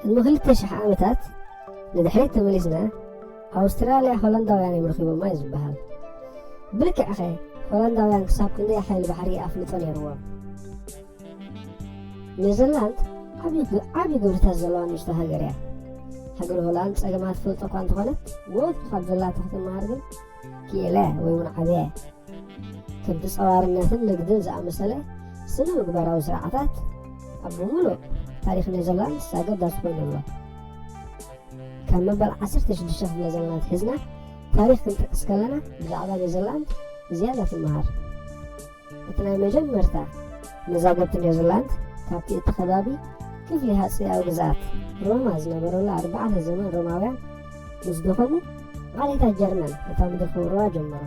ቅድሚ ክልተ ሽሕ ዓመታት ንድሕሪት ተመሊስና፣ ኣውስትራልያ ሆላንዳውያን እዮም ረኺቦማ እዩ ዝበሃል። ብልክዕኸ ሆላንዳውያን ክሳብ ክንደይ ሓይሊ ባሕሪ ኣፍልጦ ነይርዎም? ኔዘርላንድ ዓብዪ ግ- ዓብዪ ግብርታት ዘለዋ ንእሽቶ ሃገር እያ። ሃገር ሆላንድ ጸገማት ትፈልጦ እኳ እንተኾነት፣ ወትሩ ካብ ዘላታ ክትመሃር ግን ክኢለ ወይ እውን ዓብየ። ከምቲ ጸዋርነትን ንግድን ዝኣመሰለ ስነ ምግባራዊ ስርዓታት ኣብ ብምሉእ ታሪኽ ኔዘርላንድስ ኣገዳሲ ኮይኑ ኣሎ። ካብ መበል ዓሰርተ ሽዱሽተ ክፍለ ዘመናት ሒዝና ታሪኽ ክንጠቅስ ከለና ብዛዕባ ኔዘርላንድ ዝያዳ ትመሃር። እቲ ናይ መጀመርታ መዛግብቲ ኔዘርላንድ ካብቲ እቲ ከባቢ ክፍሊ ሃጸያዊ ግዝኣት ሮማ ዝነበረሉ ኣርባዕተ ዘመን ሮማውያን ምስ ደኸሙ ዓሌታት ጀርመን ነታ ምድሪ ክወርዋ ጀመሩ።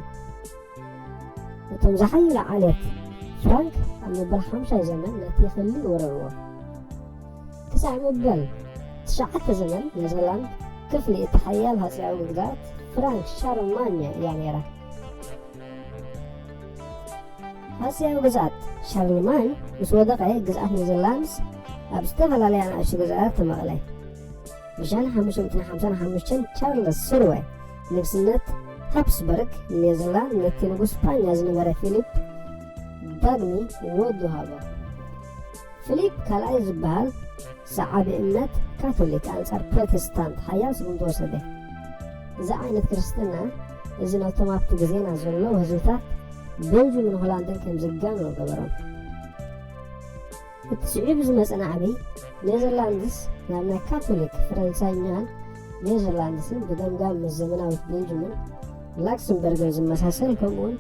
እቶም ዝሓየለ ዓሌት ፍራንክ ኣብ መበል ሓምሻይ ዘመን ነቲ ክሊ ወረርዎ። ክሳዕ መበል ትሽዓተ ዘመን ኔዘርላንድ ክፍሊ እቲ ሓያል ሃጸያዊ ግዝኣት ፍራንክ ሻርልማኝ እያ ነይራ። ሃጸያዊ ግዝኣት ሻርልማኝ ምስ ወደቐ፣ ግዝኣት ኔዘርላንድስ ኣብ ዝተፈላለያ ንኣሽቱ ግዝኣት ተመቕለ። ብሻን ሓሙሽተ ሚእትን ሓምሳን ሓሙሽተን ቻርለስ ስርወ ንግስነት ሃፕስበርግ ንኔዘርላንድ ነቲ ንጉስ ስጳኛ ዝነበረ ፊሊፕ ዳግሚ ወዱ ሃቦ። ፊሊፕ ካልኣይ ዝበሃል ሰዓቢ እምነት ካቶሊክ ኣንጻር ፕሮቴስታንት ሓያል ስጉምቲ ወሰደ። እዚ ዓይነት ክርስትና እዚ ነቶም ኣብቲ ግዜና ዘለዉ ህዝብታት ቤልጅምን ሆላንድን ከም ዝጋነኑ ገበሮም። እቲ ስዒቡ ዝመጸ ናዕቢ ኔዘርላንድስ ናብ ናይ ካቶሊክ ፈረንሳይኛን ኔዘርላንድስን ብገምጋም ምስ ዘመናዊት ቤልጅምን ላክሰምበርግን ዝመሳሰል ከምኡውን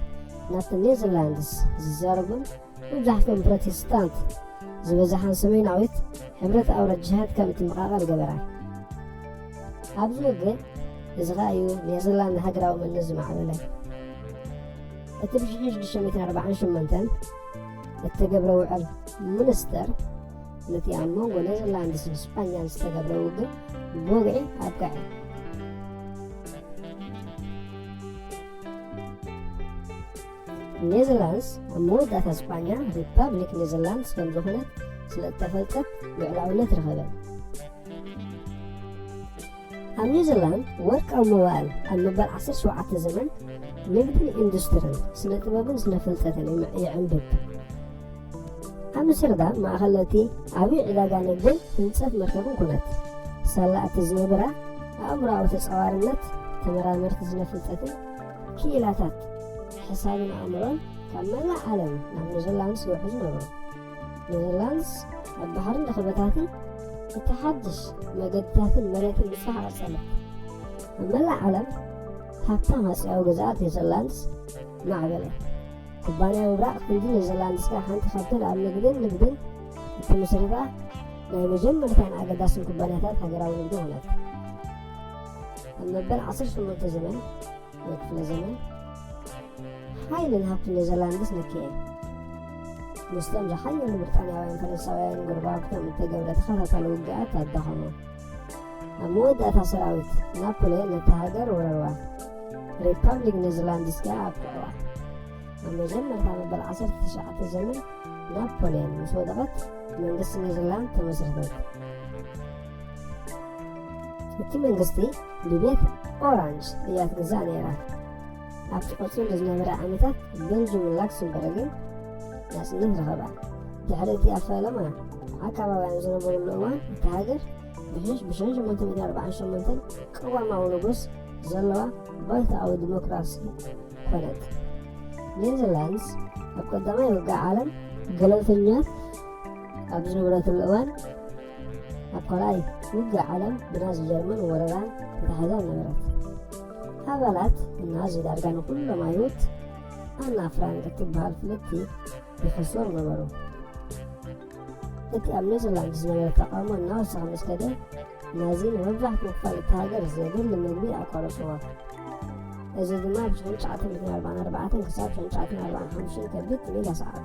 ናብቲ ኔዘርላንድስ ዝዛረቡን መብዛሕትኦም ፕሮቴስታንት ዝበዝሓን ሰሜናዊት ሕብረት ኣውራጃታት ከም እትመቓቐል ገበራ። ኣብዚ ውግእ እዚ ኸኣ እዩ ኔዘርላንድ ሃገራዊ መንነት ዝማዕበለ። እቲ ብ ሽዱሽተ ሚእትን ኣርባዓን ሸሞንተን እተገብረ ውዕል ሙንስተር ነቲ ኣብ መንጎ ኔዘርላንድስን ስጳኛን ዝተገብረ ውግእ ብወግዒ ኣብቅዐ። ኔዘርላንድስ ኣብ መወዳእታ ስጳኛ ሪፓብሊክ ኔዘርላንድስ ከም ዝኾነት ስለ እተፈልጠት ልዕላውነት ረኸበ። ኣብ ኒውዚላንድ ወርቃዊ መዋእል ኣብ መበል ዓሰርተ ሸውዓተ ዘመን ንግድን ኢንዱስትርን ስነ ጥበብን ስነ ፍልጠትን ይም- ይዕንብብ። ኣምስተርዳም ማእኸል እቲ ዓብዪ ዕዳጋ ንግድን ህንፀት መርከብን ኮነት። ሳላ እቲ ዝነበራ ኣእምሮኣዊ ተፃዋርነት ተመራመርቲ ስነ ፍልጠትን ክኢላታት ሕሳብን ኣእምሮን ካብ መላእ ዓለም ናብ ኒውዚላንድስ ይውሕዙ ነበሩ። ኔዘርላንድስ ኣብ ባሕርን ርኽበታትን እቲ ሓድሽ መገድታትን መሬትን ምስፋሕ ቀጸለት። ኣብ መላእ ዓለም ሃብታም ሃጸያዊ ግዝኣት ኔዘርላንድስ ማዕበለ። ኩባንያ ምብራቕ ህንዲ ኔዘርላንድስ ከኣ ሓንቲ ካብተን ኣብ ንግድን ንግድን እተመስረታ ናይ መጀመርታን ኣገዳስን ኩባንያታት ሃገራዊ ንግዲ ኾነት። ኣብ መበል ዓሰርተ ሸሞንተ ዘመን ወይ ክፍለ ዘመን ሓይልን ሃብትን ኔዘርላንድስ ነክኤ። ምስቶም ዝሓየሉ ብሪጣንያውያን ፈረንሳውያን ጎረባብቶም እተገብረ ተኸታታሊ ውግኣት ኣዳኸሞ። ኣብ መወዳእታ ሰራዊት ናፖልዮን ነታ ሃገር ወረርዋ። ሪፓብሊክ ኔዘርላንድስ ከኣ ኣብቅዕዋ። ኣብ መጀመርታ መበል ዓሰርተ ትሽዓተ ዘመን ናፖልዮን ምስ ወደቐት መንግስቲ ኔዘርላንድ ተመስረተት። እቲ መንግስቲ ብቤት ኦራንጅ እያ ትግዛእ ነይራ። ኣብቲ ቀጺሉ ዝነበረ ዓመታት ቤልጅምን ላክሰምበርግን ናጽነት ረኸባ። ድሕሪ እቲ ኣብ ፈለማ ዓቃባውያን ዝነበሩሉ እዋን እታ ሃገር ብሽሽ ብሽሕን ሸሞንተ ሚእትን ኣርባዓን ሸሞንተን ቅዋማዊ ንጉስ ዘለዋ ባይቶኣዊ ዲሞክራሲ ኮነት። ኔዘርላንድስ ኣብ ቀዳማይ ውግእ ዓለም ገለልተኛ ኣብ ዝነበረትሉ እዋን ኣብ ካልኣይ ውግእ ዓለም ብናዚ ጀርመን ወረራን ተታሒዛ ነበረት። ኣባላት ናዚ ዳርጋ ንኹሎም ኣይሁድ ኣና ፍራንክ እትበሃል ፍልጥቲ ይሕሰሩ ነበሩ። እቲ ኣብ ኔዘርላንድስ ዝነበረ ተቓውሞ እናወሰኸ ምስ ከደ ናዚ ንመብዛሕትኡ ክፋል እታ ሃገር ዘድሊ ምግቢ ኣቋረጽዎ። እዚ ድማ ብ ሽሕን ትሽዓተ ሚእትን ኣርባዓን ኣርባዕተን ክሳብ ሽሕን ትሽዓተ ሚእትን ኣርባዓን ሓሙሽተን ከቢድ ጥሜት ኣስዓበ።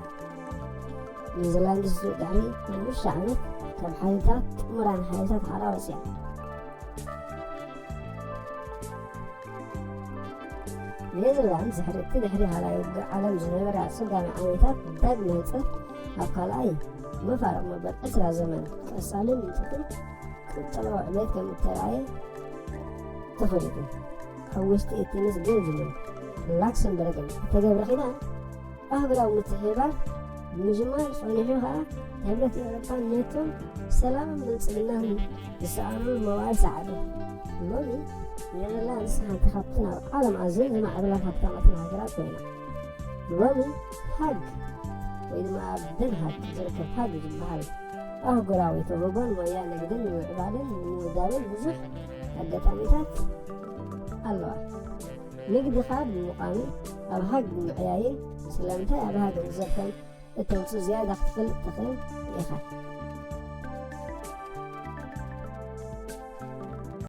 ኔዘርላንድስ ድሕሪ ሓሙሽተ ዓመት ካብ ሓይልታት ጥሙራን ሓይልታት ሓራ ወጺኣ። ኔዘርላንድስ ድሕሪ እቲ ድሕሪ ካልኣይ ውግእ ዓለም ዝነበረ ኣጸጋሚ ዓመታት ዳግመ ህንጸት ኣብ ካልኣይ መፋርቕ መበል ዕስራ ዘመን ቀጻልን ምልክትን ቁጠባዊ ዕቤት ከም እተራእየ ተፈሊጡ። ኣብ ውሽጢ እቲ ምስ ቤልጅምን ላክሰምበርግን እተገብረ ኪዳን ኣህጉራዊ ምትሕብባር ብምጅማር ጸኒሑ ከኣ፣ ሕብረት ኤውሮጳን ኔቶን ሰላምን ብልጽግናን ዝሰኣኑሉ መዋእል ሰዓበ። ሎሚ ኔዘርላንድስ ሓንቲ ካብተን ኣብ ዓለም ኣዝየን ዝማዕበላ ሃብታማትን ሃገራት ኮይና። ሎሚ ሃግ ወይ ድማ ኣብ ደን ሃግ ዝርከብ ሃግ ዝበሃል ኣህጉራዊ ተውህቦን ሞያ ንግድን ንምምዕባልን ንምውዳብን ብዙሕ ኣጋጣሚታት ኣለዋ። ንግድኻ ብምቋምን ኣብ ሃግ ብምዕያይን ስለምንታይ ኣብ ሃግ ዝርከቡ እተውፅእ ዝያዳ ክትፈልጥ ትኽእል ኢኻ።